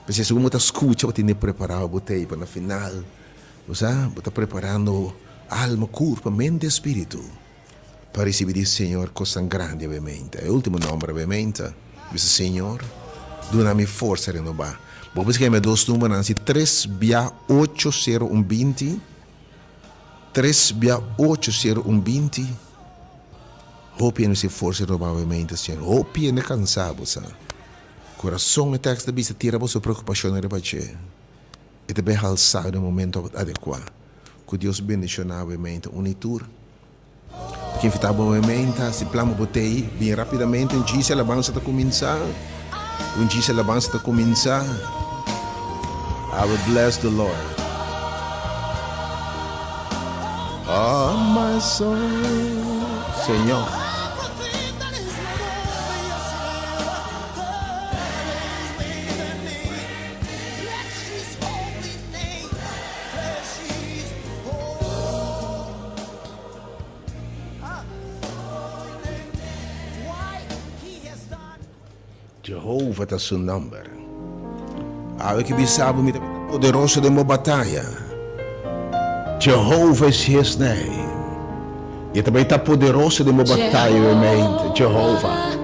P'esei segun bo ta skucha bo tene prepará bo tei pa na final bo sa bo ta preparando alma, kurpa, mente i spiritu pa risibí di Señor kosnan grandi awemente. E ultimo nòmber awemente bisa Señor duna mi forsa renobá. Bo por skirbi dos numbernan si tres bia ocho sero un 20, tres bia ocho sero un 20. Hopi hende mester forsa renobá awemente Señor. Hopi hende kansá bo sa. Kurason e tekst ta bisa tira boso preokupashonnan riba dje. E ta bay halsá den momento adekuá. Ku Dios bendishoná bo e meinta un i tur. Pa invitá bo e meinta si plan bo bo tei bin rapidamente un djis alabansa ta kuminsá. Un djis alabansa ta kuminsá. I will bless the Lord. Oh my soul. Señor. Jehovah ta su nomber. Awe ki bisa bo mi ta poderoso den bo bataya. Jehovah is his name. E ta bai ta poderoso den bo bataya we mente. Jehovah.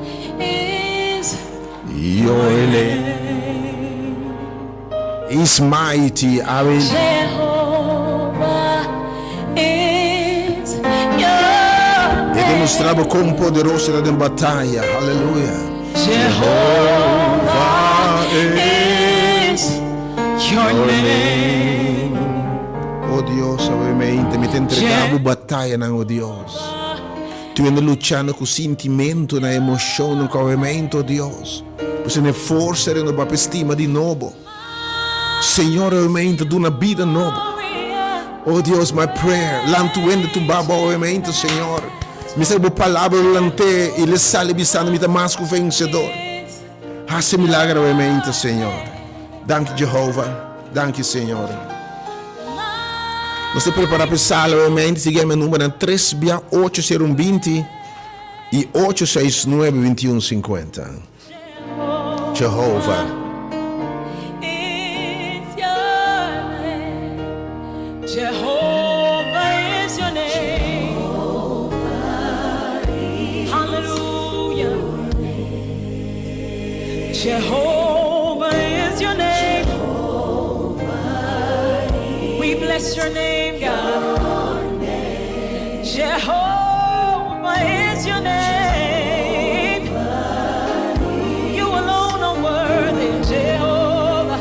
Your name. Is mighty. Awe. E demostrá bo kon poderoso e ta den bataya. Haleluya. Jehovah is your name. O Dios, awe mente mi ta entregá bo batayanan, o Dios. Tu enda luchando ku sintimentonan, emoshonnan ku awe mente, o Dios. Bo tene forsa renobá pa e stima di nobo. Señor awe duna bida nobo. Oh Dios, my prayer, lantu hende tumba bo awe mente, Señor. Mi sa bo palabra lante i le sali bisando mi ta mas ku vensedor. Hasi milagro awe mente, Señor. Danki Jehovah, danki Señor. Nos ta prepara pa e sala awe mente, sigui mi numbernan 3 bia 8 0 20 i 8 6 9 21 50. Jehovah. Is your name. Jehovah is your name. Hallelujah. Jehovah is your name. We bless your name, God. Jehovah is your name. You alone are worthy, Jehovah.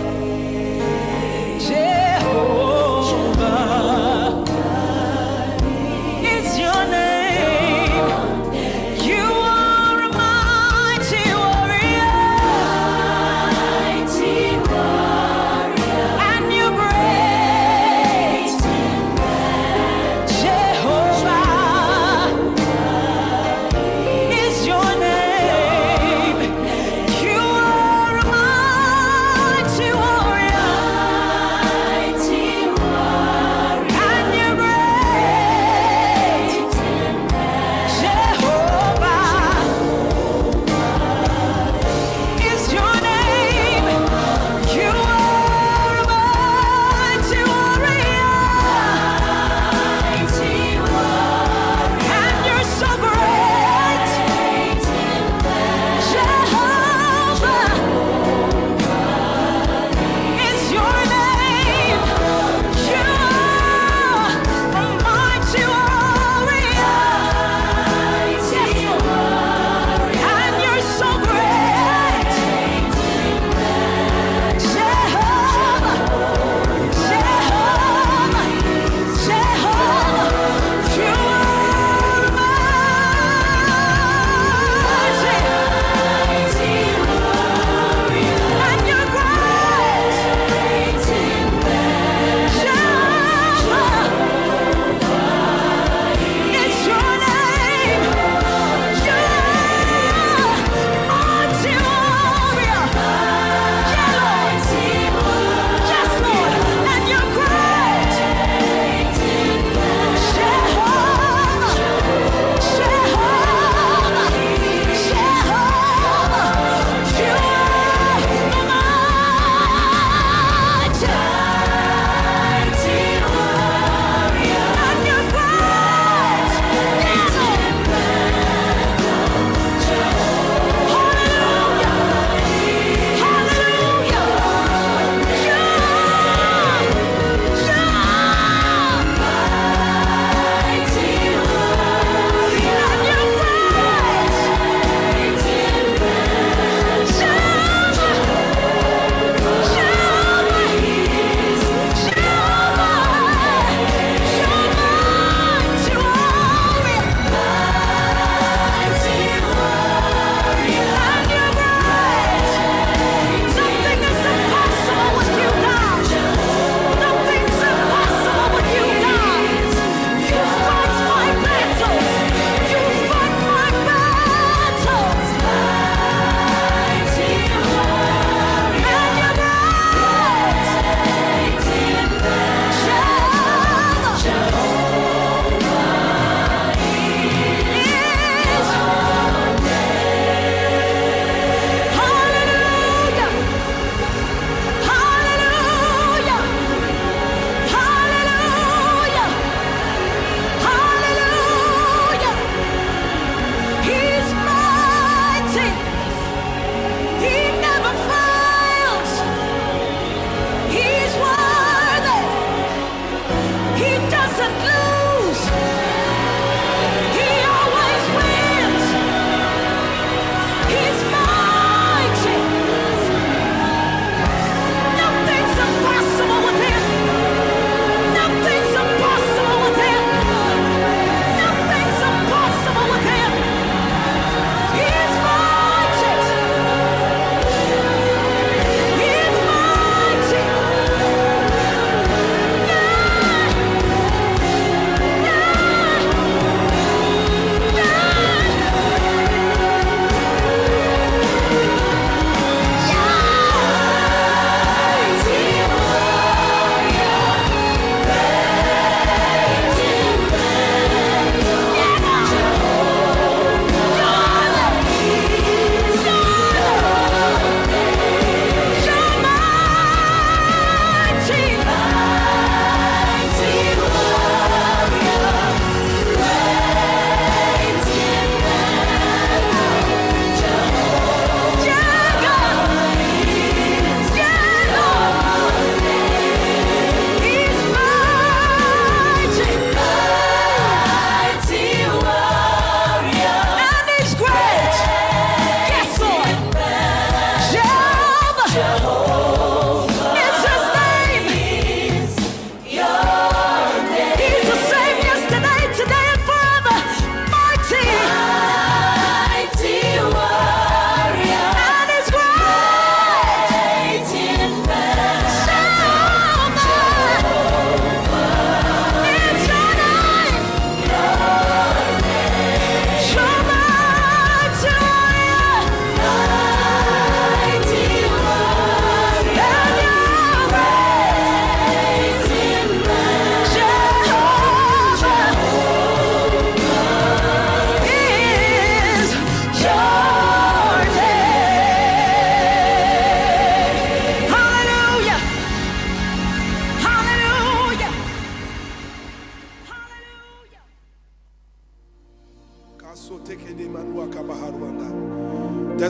Jehovah is your name. You are a mighty warrior. And you're great. Jehovah.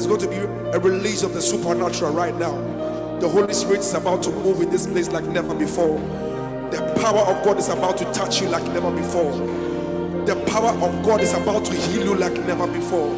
There's going to be a release of the supernatural right now. The Holy Spirit is about to move in this place like never before. The power of God is about to touch you like never before. The power of God is about to heal you like never before.